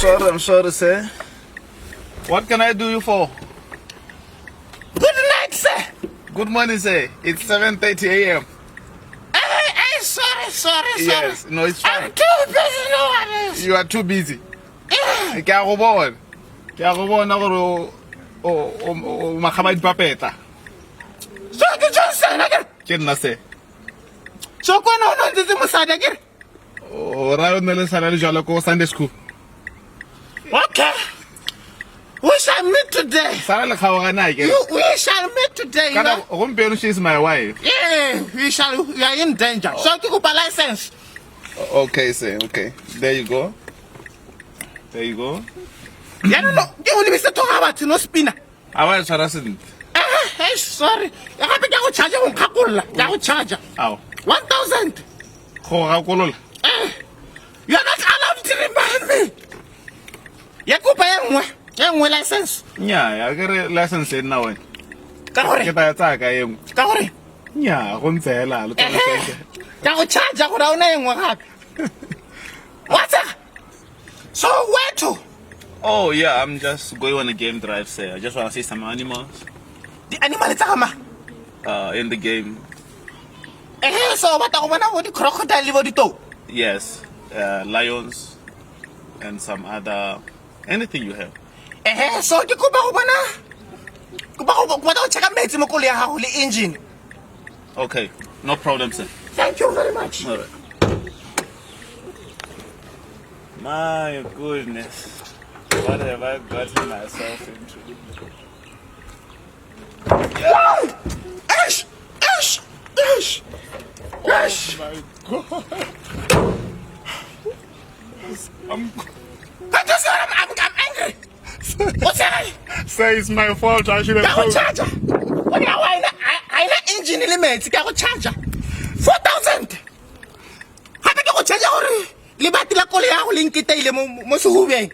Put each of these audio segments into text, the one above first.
sorry, I'm sorry, sir. What can I do you for? Good night, sir. Good morning, sir. It's 7:30 a.m. Hey, hey, sorry, sorry, sorry. Yes, no, it's fine. I'm too busy nowadays. You are too busy. Ke a go bona. Ke a go bona gore o o o magama dipapeta. So ke Johnson, akere? Ke nna se. So kwana o ne ntse mosadi akere? O ra o ne le sana le jalo ko Sunday school. Okay. We shall meet today. Sana le kgaogana akere. You, we shall meet today. You Kana know? gompieno she is my wife. Yeah, we shall. We are in danger. So ke kopa license. Okay, sir. Okay. There you go. There you go. Jaanong no, ke go lebise thoga batho no spina. A wa e tshwara sentle. Eh, sorry. Ya gape ke a go charge go nkgakolola. Ke a go charge. Ao. 1000. Go gakolola. Eh. You are not allowed to remind me. Ya kopa e nngwe. E nngwe license. Nnyaa, ke re license e nna wena. Ka gore. Ke tla tsaya ka e nngwe. Ka gore. Nnyaa, go ntse hela le tsone sentle. Ka go charge gore a ona e nngwe gape. Wa tshega? So where to? Oh yeah, I'm just going on a game drive, sir. I just want to see some animals. Di animal tsa ga mang? In the game. Eh, so o batla go bona bo di-crocodile le bo ditou? Yes, lions and some other anything you have. Eh, so ke kopa go bona kopa go batla go checka metsi mo koloi ya gago le engine. Okay, no problem, sir. Thank you very much. All right. My goodness. What have I gotten myself into? Yeah. Ash! Ash! Ash! Ash! Oh my God. I'm I just I'm angry. What's that? Say it's my fault. I should have told. Charger. What do I I engine le metsi ka go charger. 4000. Gape ke go charger gore lebati la koloi ya go le nketeile mo sehubeng.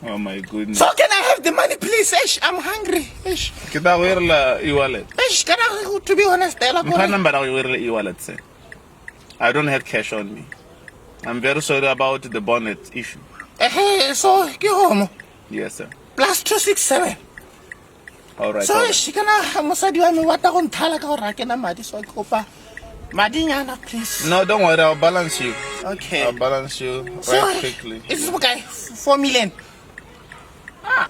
Oh my goodness. So can I have the money please? Eish, I'm hungry. Eish. Ke tla go irela e-wallet. Eish, kana to be honest, ela Mpha number ya go irela e-wallet se. I don't have cash on me. I'm very sorry about the bonnet issue. Eh, so ke homo. Yes sir. Plus 267. All right. So eish, kana mosadi wa me wa ta go nthala ka gore a kena madi so ke kopa madinyana please. No, don't worry, I'll balance you. Okay. I'll balance you right so, quickly. It's okay. 4 million. Ah.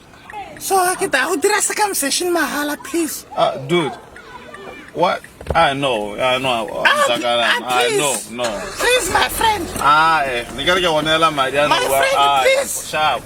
So ke tla go dira circumcision mahala please. Dude. What? I know, I know. Ah, no, no. Please, my friend. Ah, eh. Ne ke re ke go neela madi a My friend, please. Sharp.